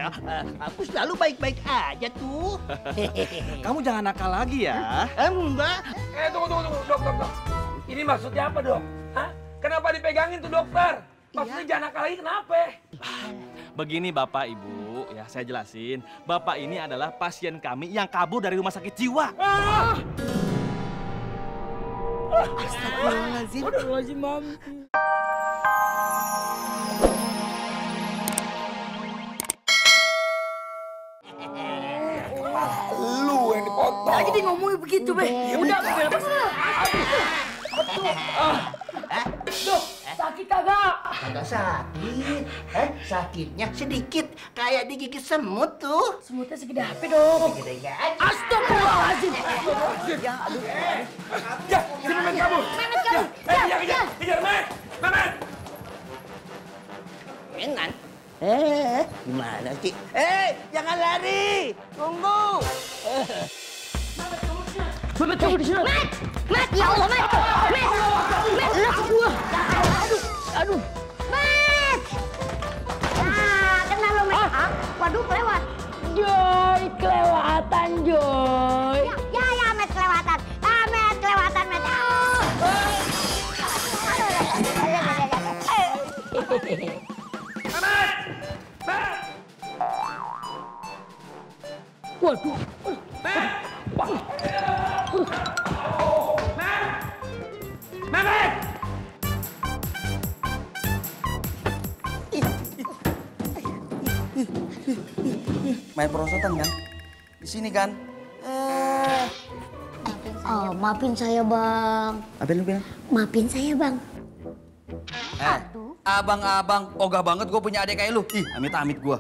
Aku selalu baik-baik aja tuh. Kamu jangan nakal lagi ya. Enggak. Tunggu, dok. Ini maksudnya apa, dok? Hah? Kenapa dipegangin tuh dokter? Maksudnya jangan nakal lagi kenapa? Begini Bapak Ibu, ya saya jelasin. Bapak ini adalah pasien kami yang kabur dari rumah sakit jiwa. Astagfirullahaladzim, Mam. Lu yang dipotong. Lagi dia ngomongin begitu, Be. Udah, Be, lepas. Dok, sakit kagak? Kagak sakit. Sakitnya sedikit. Kayak digigit semut tuh. Semutnya segede HP dong. Gede aja. Astagfirullahaladzim. Ya, aduh. Ya, si Mehmet kabur. Mehmet kabur. Kejar, Mehmet. Enan. Gimana sih? Jangan lari. Tunggu. Mehmet kabur di sini. Met, ya Allah, Met, lihat gua. Aduh. Met. Kena lo, Met. Waduh, kelewat. Joy, kelewatan, Joy. Ya, Met, kelewatan. Met, kelewatan, Met. Waduh. Mehmet! Main perosotan kan? Di sini kan? Maafin saya, Bang. Apa lu bilang? Maafin saya, Bang. Abang, ogah banget gue punya adik kayak lu. Ih, amit-amit gue.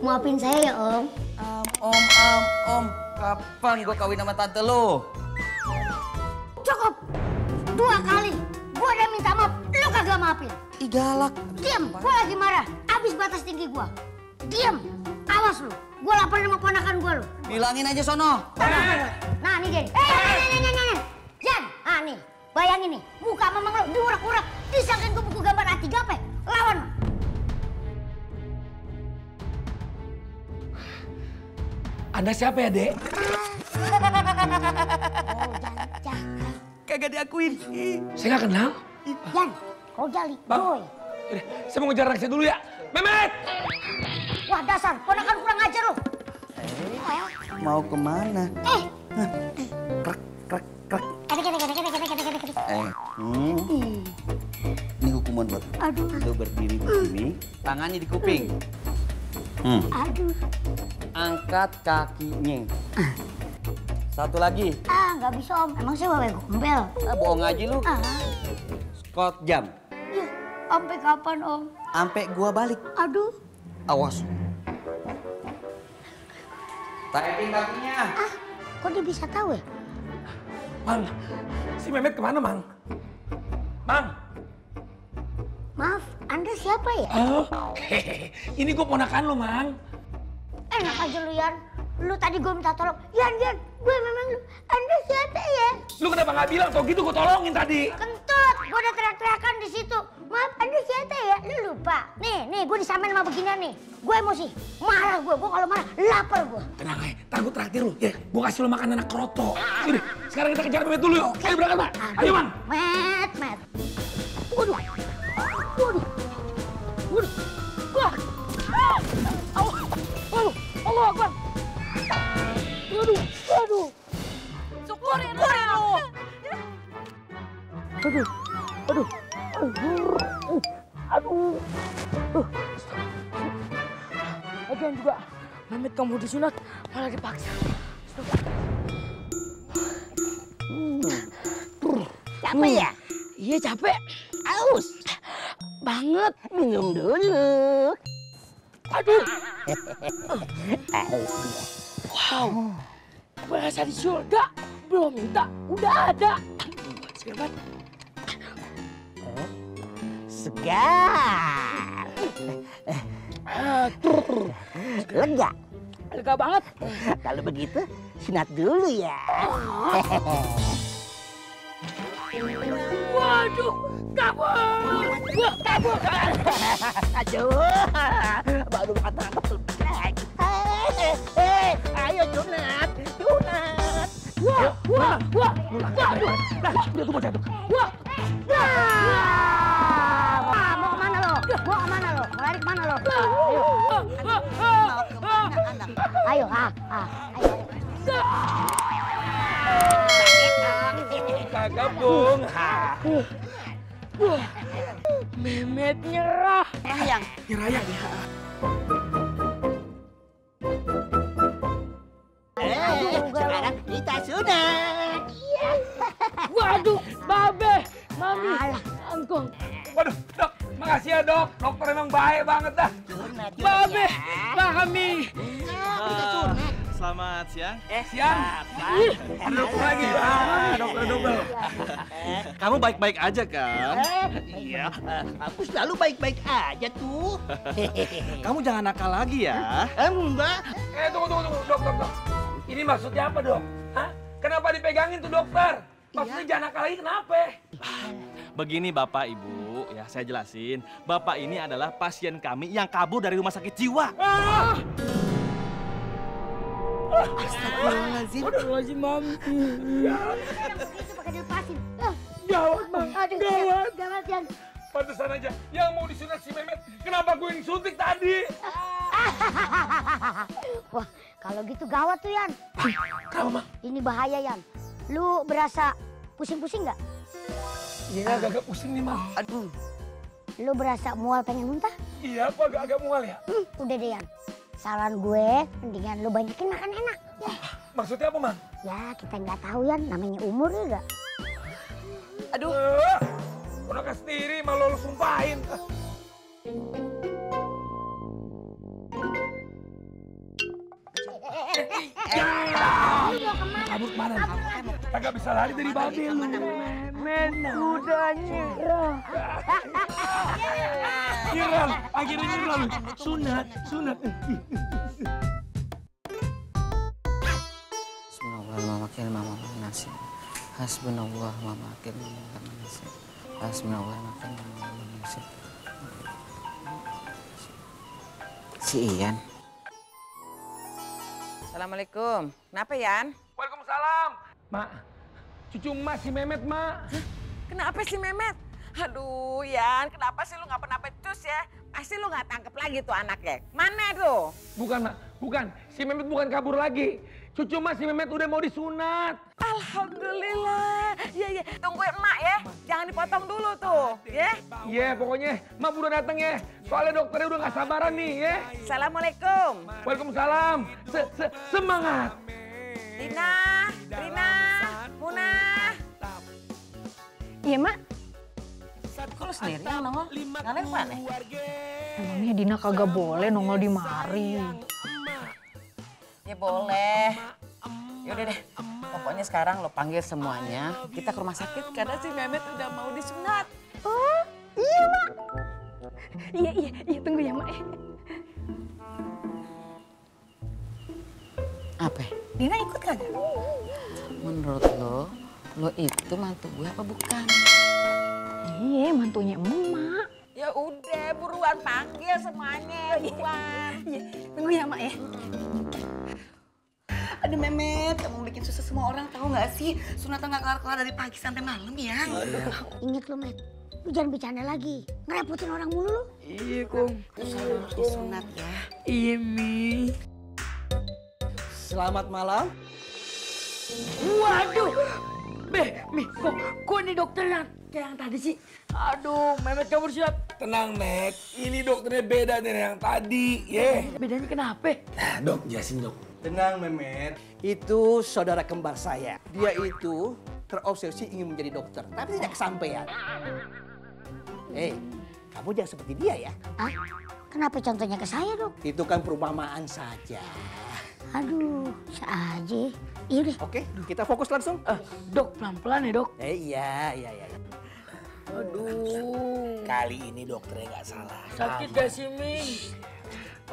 Maafin saya ya, Om. Om, kapan gue kawin sama tante lu? Cukup. 2 kali. Gua udah minta maaf, lu kagak maafin. Ih, galak. Diam, gua lagi marah. Abis batas tinggi gua. Diam. Awas lu. Gua laporin sama ponakan gua lu. Bilangin aja sono. Nah, nih, Jen. Nih. Jan, nih. Bayangin nih, muka mamang lu diurak-urak. Disangkain gua buku gambar A3P. Lawan. Anda siapa ya, Dek? Kagak diakuin. Saya nggak kenal. Jan, kau jali. Bang. Boy. Yaudah, saya mau ngejar anak saya dulu ya. Mehmet! Wah, dasar. Ponakan kurang ajar lu. Mau kemana? Ini hukuman buat lu. Aduh. Lu berdiri di sini, tangannya di kuping. Aduh. Angkat kakinya. Satu lagi. Nggak bisa, Om. Emang saya bawa gombel. Bohong aja lu. Scott jam. Ya, sampai kapan, Om? Sampai gua balik. Aduh. Awas. Tarik kakinya. Kok dia bisa tahu ya? Mang, si Mehmet kemana, Mang? Mang! Maaf, Anda siapa ya? Ini gue ponakan lo, Mang. Enak aja lu, Yan. Lu tadi gue minta tolong. Yan, gue memang lu. Anda siapa ya? Lu kenapa nggak bilang? Tau gitu gue tolongin tadi. Kentut, gue udah teriak-teriakan di situ. Maaf, Anda siapa ya? Lu lupa. Nih, gue disamain sama beginian nih. Gue emosi. Marah gue kalau marah lapar gue. Tenang aja, ntar gue traktir lu. Ya, gue kasih lo makan anak kroto. Ini, sekarang kita kejar Mehmet dulu yuk. Ayo berangkat, Pak. Ayo, Mang. Met. Waduh. Wah. Allah Akbar. Aduh. Syukurin lu. Aduh. Lagian juga, Mehmet kamu disunat malah dipaksa. Capek ya? Iya capek. Aus. Banget. Minum dulu. Aduh. Wow. Berasa di surga. Belum minta, udah ada. Segar. Segar. Lega banget. Kalau begitu, sunat dulu ya. Waduh, kabur. Aduh, baru kata Wah, udah tuh bocah tuh. Wah. Mau kemana lo? Mau kemana lo? Mau lari kemana lo? Ayo. Ayo. Kagak, Bung. Mehmet nyerah. Yang Nyerah. Sekarang kita sunat. Waduh, Babe, Mami, Angkong. Waduh, Dok. Makasih ya, Dok. Dokter emang baik banget dah. Sunat juga Babe, ya. Mami. Kita sunat. Selamat siang. Siang. Dokter lagi. Dokter double. Kamu baik-baik aja kan? Iya, aku selalu baik-baik aja tuh. Kamu jangan nakal lagi ya. Enggak. Tunggu. Dok. Ini maksudnya apa, Dok? Hah? Kenapa dipegangin tuh, dokter? Maksudnya jangan nakal lagi kenapa? Begini Bapak Ibu, ya saya jelasin. Bapak ini adalah pasien kami yang kabur dari rumah sakit jiwa. Astagfirullahaladzim, Mami. itu pakai dilepasin. Gawat, Bang. Aduh, gawat Yan. Pantesan aja. Yang mau disunat si Mehmet, kenapa gue yang suntik tadi? Wah, kalau gitu gawat tuh Yan. Kenapa, Mak? Ini bahaya Yan. Lu berasa pusing-pusing nggak? Iya, agak pusing nih, Mak. Lu berasa mual pengen muntah? Iya, apa agak mual ya? Udah deh Yan. Saran gue, mendingan lu banyakin makan enak. Ya, Maksudnya apa, Mak? ya kita nggak tahu Yan, namanya umur ya nggak? Udah sendiri malah lo sumpahin. Kabur kemana? Kagak bisa lari dari babe lu. Mehmet udah nyerah. Nyerah, akhirnya nyerah lu. Sunat. Hasbunallah wa ni'mal wakil. Si Ian. Assalamualaikum. Kenapa, Yan? Waalaikumsalam. Mak, cucu emak si Mehmet, Mak. Kenapa si Mehmet? Aduh, Yan, kenapa sih lu nggak pernah becus ya? Pasti lu nggak tangkep lagi tuh anaknya. Mana tuh? Bukan, Mak. Bukan. Si Mehmet bukan kabur lagi. Cucu emak si Mehmet udah mau disunat. Alhamdulillah. Iya. Tungguin emak ya. Jangan dipotong dulu tuh, ya. Iya, pokoknya emak udah datang ya. Soalnya dokternya udah nggak sabaran nih, ya. Assalamualaikum. Waalaikumsalam. Semangat. Rina, Munah. Iya, Mak. Kok lu sendiri yang nongol? Ngalahin mana? Emangnya Dina kagak boleh nongol di mari. Ya boleh. Yaudah deh, pokoknya sekarang lo panggil semuanya. Kita ke rumah sakit karena si Mehmet udah mau disunat. Oh, iya, Mak. Iya, tunggu ya, Mak. Apa? Dina ikut kagak? Menurut lo itu mantu gue apa bukan? Iya, mantunya emak. Ya udah, buruan panggil semuanya, buruan. Iya, tunggu ya, Mak ya. Aduh Mehmet, kamu bikin susah semua orang tahu nggak sih? Sunatan nggak kelar-kelar dari pagi sampai malam ya. Ingat lu Met, lu jangan bercanda lagi. Ngerepotin orang mulu lu. Iya, Kong. Terus harus disunat ya. Iya, Mi. Selamat malam. Waduh. Mi, kok ini dokternya kayak yang tadi sih? Aduh, Mehmet kabur siap. Tenang, Met. Ini dokternya beda dari yang tadi, ya. Bedanya kenapa? Nah, Dok, jelasin, Dok. Tenang Mehmet, itu saudara kembar saya. Dia itu terobsesi ingin menjadi dokter, tapi tidak kesampaian. Kamu jangan seperti dia ya. Hah? Kenapa contohnya ke saya dong? Itu kan perumpamaan saja. Aduh, saja. Iya deh. Oke, kita fokus langsung. Dok, pelan-pelan ya, Dok. Iya. Aduh. Kali ini dokternya nggak salah. Sakit gak sih, Mi?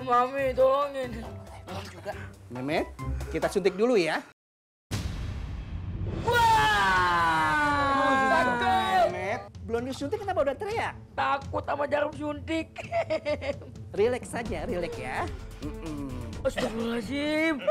Mami, tolongin. Mehmet, kita suntik dulu ya. Mehmet, belum disuntik kenapa udah teriak? Takut sama jarum suntik. Relax saja, relax ya. Astagfirullahaladzim.